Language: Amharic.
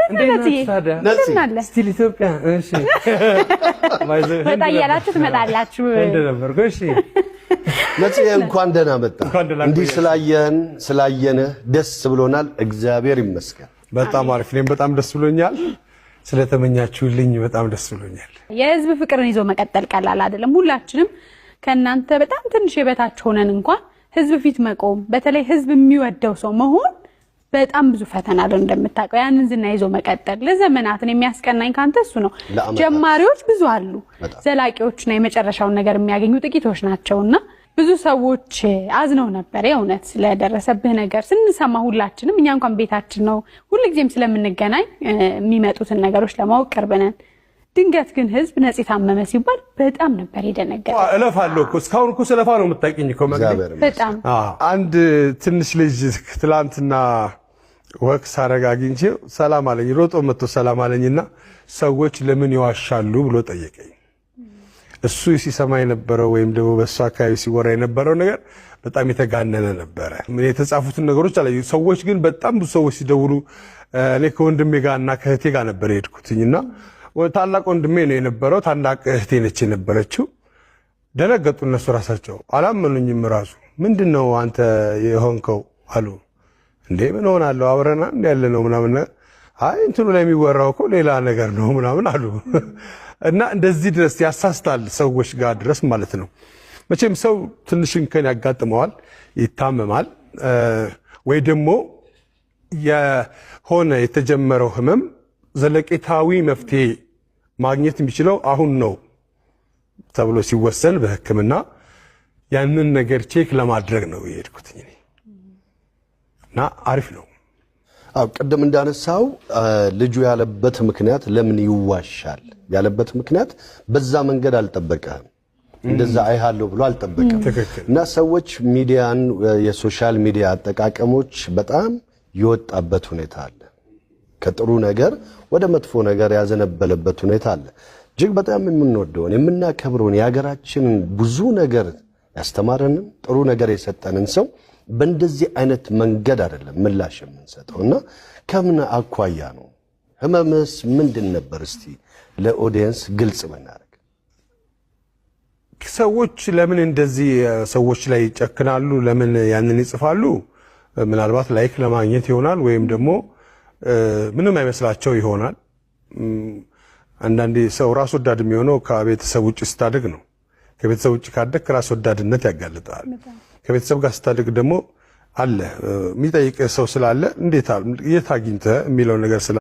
እንዴት ናችሁ ታዲያ? ነፂ፣ እንደምን አለ? Still ኢትዮጵያ። እሺ፣ ወጣ እያላችሁ ትመጣላችሁ። ህንድ ነበርኩ። እሺ። ነፂ፣ እንኳን ደህና መጣ። እንኳን ደህና እንዲህ ቆያችሁ። ስላየንህ ደስ ብሎናል። እግዚአብሔር ይመስገን። በጣም አሪፍ። እኔም በጣም ደስ ብሎኛል። ስለተመኛችሁልኝ በጣም ደስ ብሎኛል። የህዝብ ፍቅርን ይዞ መቀጠል ቀላል አይደለም። ሁላችንም ከእናንተ በጣም ትንሽ የበታች ሆነን እንኳን ህዝብ ፊት መቆም፣ በተለይ ህዝብ የሚወደው ሰው መሆን በጣም ብዙ ፈተና አለው እንደምታውቀው። ያንን ዝና ይዞ መቀጠል ለዘመናትን የሚያስቀናኝ ካንተ እሱ ነው። ለዓመታት። ጀማሪዎች ብዙ አሉ፣ በጣም። ዘላቂዎችና የመጨረሻውን ነገር የሚያገኙ ጥቂቶች ናቸውና ብዙ ሰዎች አዝነው ነበር። የእውነት ስለደረሰብህ ነገር ስንሰማ ሁላችንም፣ እኛ እንኳን ቤታችን ነው ሁልጊዜም ስለምንገናኝ የሚመጡትን ነገሮች ለማወቅ ቅርብ ነን። ድንገት ግን ህዝብ ነፂ ታመመ ሲባል በጣም ነበር የደነገጠው። እለፋለሁ እኮ፣ እስካሁን እኮ ስለፋ ነው የምታውቂኝ እኮ መቅዲ። እግዚአብሔር ይመስገን። በጣም። አዎ። አንድ ትንሽ ልጅ ትላንትና walk ሳረግ አግኝቼው ሰላም አለኝ። ሮጦ መጥቶ ሰላም አለኝና ሰዎች ለምን ይዋሻሉ ብሎ ጠየቀኝ። እሱ ሲሰማ የነበረው ወይም ደግሞ በእሱ አካባቢ ሲወራ የነበረው ነገር በጣም የተጋነነ ነበረ። ምን የተጻፉትን ነገሮች አላዩ። ሰዎች ግን በጣም ብዙ ሰዎች ሲደውሉ፣ እኔ ከወንድሜ ጋር እና ከእህቴ ጋር ነበር የሄድኩትኝ እና ታላቅ ወንድሜ ነው የነበረው፣ ታላቅ እህቴ ነች የነበረችው። ደነገጡ። እነሱ ራሳቸው አላመኑኝም። ራሱ ምንድን ነው አንተ የሆንከው አሉ። እንዴ፣ ምን ሆናለሁ፣ አብረና እንደ ያለ ነው ምናምን። አይ፣ እንትኑ ላይ የሚወራው እኮ ሌላ ነገር ነው ምናምን አሉ። እና እንደዚህ ድረስ ያሳስታል ሰዎች ጋር ድረስ ማለት ነው። መቼም ሰው ትንሽ እንከን ያጋጥመዋል፣ ይታመማል፣ ወይ ደግሞ የሆነ የተጀመረው ህመም ዘለቄታዊ መፍትሄ ማግኘት የሚችለው አሁን ነው ተብሎ ሲወሰን በሕክምና ያንን ነገር check ለማድረግ ነው የሄድኩት እኔ እና አሪፍ ነው። አዎ፣ ቅድም እንዳነሳው ልጁ ያለበት ምክንያት፣ ለምን ይዋሻል ያለበት ምክንያት በዛ መንገድ አልጠበቀህም። እንደዛ አይሃለሁ ብሎ አልጠበቀም። እና ሰዎች ሚዲያን፣ የ social media አጠቃቀሞች በጣም የወጣበት ሁኔታ አለ። ከጥሩ ነገር ወደ መጥፎ ነገር ያዘነበለበት ሁኔታ አለ። እጅግ በጣም የምንወደውን፣ የምናከብረውን፣ የሀገራችንን ብዙ ነገር ያስተማረንን፣ ጥሩ ነገር የሰጠንን ሰው በእንደዚህ አይነት መንገድ አይደለም ምላሽ የምንሰጠው። እና ከምን አኳያ ነው? ህመምስ ምንድን ነበር? እስቲ ለ audience ግልጽ ብናደርግ። ሰዎች ለምን እንደዚህ ሰዎች ላይ ይጨክናሉ? ለምን ያንን ይጽፋሉ? ምናልባት like ለማግኘት ይሆናል ወይም ደግሞ ምንም አይመስላቸው ይሆናል። አንዳንዴ ሰው ራስ ወዳድ የሚሆነው ከቤተሰብ ውጭ ስታድግ ነው። ከቤተሰብ ውጭ ካደግክ ራስ ወዳድነት ያጋልጣል። ከቤተሰብ ጋር ስታድግ ደግሞ አለ የሚጠይቅ ሰው ስላለ እንዴት የት አግኝተህ የሚለው ነገር ስላለ